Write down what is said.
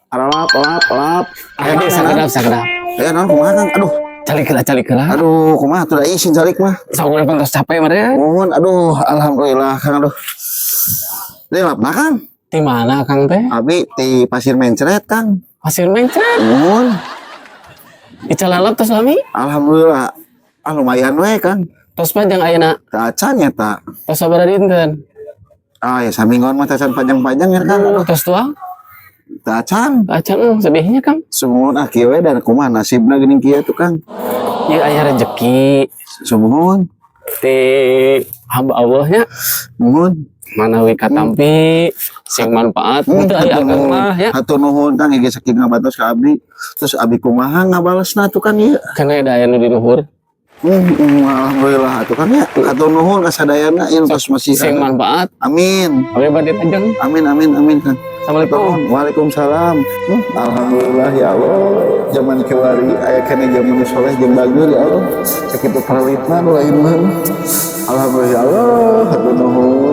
Aralap, lap, lap. Ayo, sakedap, sakedap. Eh, naon, kumaha, Kang? Aduh, Calik heula, calik heula. Aduh, kumaha tuh, da isin calik mah. Sok we, tos capek mah ya. Mohon, aduh, alhamdulillah, Kang, aduh. Ini lapna, Kang. Di mana Kang teh? Abi di Pasir Mencret, Kang. Pasir Mencret. Mohon. Dicalalap tos lami. Alhamdulillah. Ah, lumayan we, Kang. Tos panjang ayeuna. Acan ya tak. Tos sabaraha dinten? Ah ya, saminggon mah tacan panjang-panjang ya, Kang. Aduh, Tos tuang. tacan. Acan sedihnya, Kang. Sumuhun ah, kieu we dan kumaha nasibna geuning kieu tuh, Kang. Ieu aya rezeki Sumuhun. Ti hamba Allahnya Muhun. Manawi katampi sing manfaat teu aya Akang mah ya. Hatur nuhun, Kang, ieu saking ngabantos ka abdi. Terus abi kumaha ngabalesna tuh, Kang, ieu? Kana da aya nu di luhur. Alhamdulillah atuh, Kang, ya. Hatur nuhun ka sadayana ieu tos masih. Sing manfaat. Amin. Abi bade lajeng. Amin, amin, amin, Kang. Assalamualaikum. Waalaikumsalam. Alhamdulillah ya Allah. Zaman kiwari aya keneh jalmi nu soleh jeung bager ya Allah. Sakitu paralitna nu lain mah. Alhamdulillah ya Allah. Hatur nuhun.